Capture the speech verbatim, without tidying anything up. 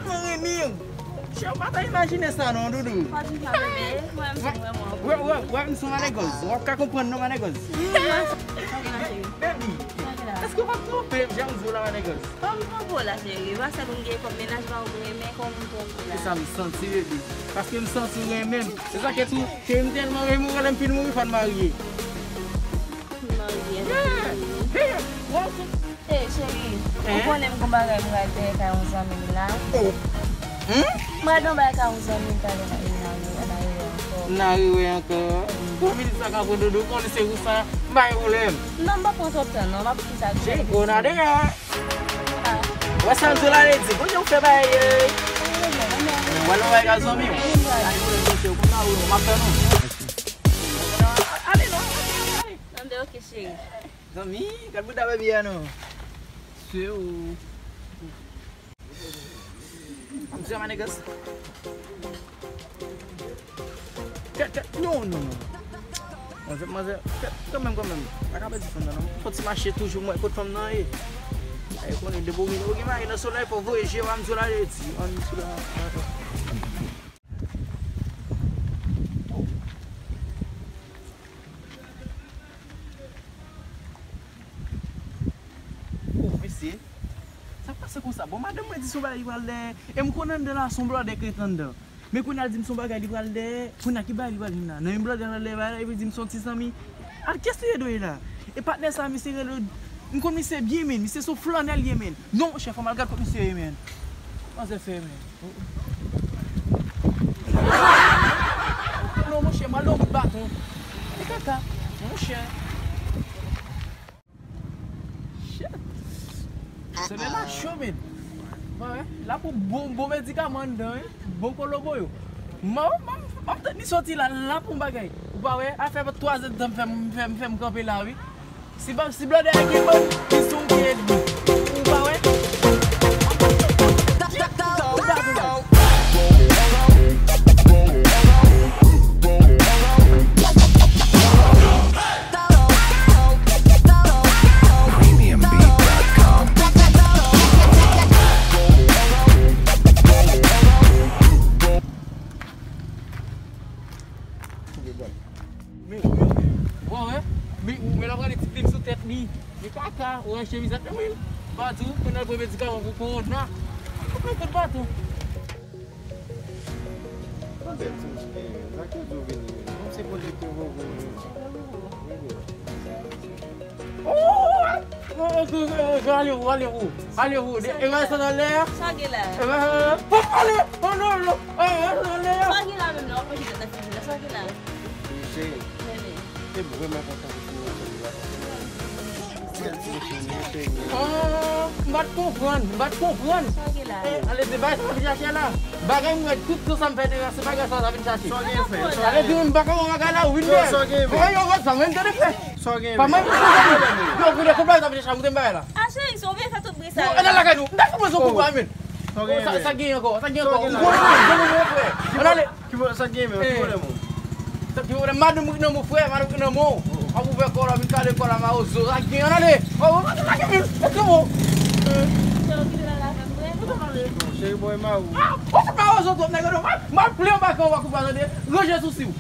Mwen renmen w. Chè, ou pa ta imajine sa non, doudou. Pa di sa, bebe. Mwen, m sou vrèman. Wè, wè, wè, m sou manegòz. W ap ka konprann non, manegòz. Baby, èske w p ap twonpe m jan m di w la, manegòz? Kòm m twonpe w la, cheri. Pa sèl ou m gen kòm mennaj, pa ou m renmen, kòm m twonpe w la. Se sa m santi, baby. Paske m santi w renmen m. Se sa k fè tou, cheri, m tèlman renmen w, lè m fin mouri, fò n marye. M marye avèk ou. Yeah, yeah. Wè w sou Ey, cheri, ou konnen m gon bagay m pral fè kay yon zanmi m la. Oh. Hmm? M pral fè yon bagay kay yon zanmi m talè nan, nan, nan, nan, nan, ankò. Nan rive ankò. Bon, minit sa ka pran dodo, ou konnen se pou sa, m pa gen pwoblèm. Non, m p ap pran twòp tan, non, m ap kite sa. Cheri, gwo nan deyò. Ah. Wè sa m di w la, lè di, bon, jan w fè bagay, ey. Wè lè w bagay zanmi w. Ay, mwen, mwen, se w konn la, w, m ap fè non. Ale non, ale, ale. Tande, ok, cheri. Zanmi, gad bouda baby a non. Se ou. Msye Manigas. Kèt, kèt, non, non, non. Manzè, manzè, kèt, kanmenm, kanmenm. Pa ka pèdi fanm nan, non. Fò ti mache toujou, mwen, kot fanm nan ye. Ay, konnen, depi w gen, w gen mari nan solèy, fò voye je w a, msye la, ye di. An, msye la. Oh, mesye, sa k pase konsa? Bon, madanm mwen di se yon bagay li pral dèyè. E m konnen anndan la, se yon blòdè k ret anndan. Men kounye a l di m se yon bagay li pral dèyè. Kounye a ki bagay li pral vin la? Nan yon blòdè l al dèyè bagay la, epi l di m se yon ti zanmi. Al, kiyès li ye dwe la? E patnè sa, misye rele, m konn misye byen, men. Misye se yon flannè l ye, men. Non, monchè, fò m al gad kot misye ye, men. Manzè fè, men. Non, monchè, m al nan bout baton. E kaka, monchè. Shit. Se de la cho, men. Bon, la pou bon, bon medikaman anndan, wi. Bon kolobo yo. M, m, m, m ap tann li soti la, la pou bagay. Ou pa wè, a fè twa zè tan m fè, m fè, m fè m kanpe la, wi. Si ba, si blòdè a gen bann, li se yon pye edmi. Ou pa wè? Premium beat dot com. Men, men, men, wè, wè. Men, men l ap rale ti plim sou tèt li. Men kaka, wè, chemiz ak men. Batou, pou n al pran medikaman pou kowona. Ou pran tout batou. Tande ti mouche, eh, sa ki di w vini, men. Kòm se Bondye ki voye w vini. Oh! Oh, oh, oh, oh, ale ou, ale ou. Ale ou. E, e, sa nan lè a? Sa gen la? E, e, e, oh, ale! Oh, non, non. E, e, sa nan lè a? Sa gen la menm la? W ap manje tèt nan figi la. Sa gen la? Cheri, se vrèman kontan pou nou ansanm la. Sèl ti mouche, men cheri. Oh, m pa t konprann, m pa t konpran. Sa gen la? E, ale, se bagay sa w ap chache la. Bagay m wè tout tan sa m fè deja, se bagay sa w ap chache. Sa w gen fè? Ale, di m pa konprann bagay la, ou vin dèyè. Sa w gen fè? Yo, yo, sa, men tande frè. Sa w gen? Pa mwen, yo, koute, koute bagay sa, m te chache, m te bagay la. A, cheri, se ou vin fè tout bri sa yo. Ann al lakay nou. M ta fout mwen sou kout bwa, men. Sa w gen? Sa, sa gen ankò, sa gen ankò. Ou konnen, ou konnen, frè. Ann ale. Ki pwoblèm, sa gen, men? Ki pwoblèm ou? Sa ki pwoblèm? Madanm rit nan men w, frè, madanm rit nan men w. Ap ouvè kò la, vin kale kò la, mawozo. Sa gen, ann ale. Oh, oh, sa gen, men. Èske bon? Cheri, bon, e ma ou. Ah, ou se mawozo twòp, nèg, non. M ap plen anba kan w, w a kout bwa, tande. Ranje sousi w.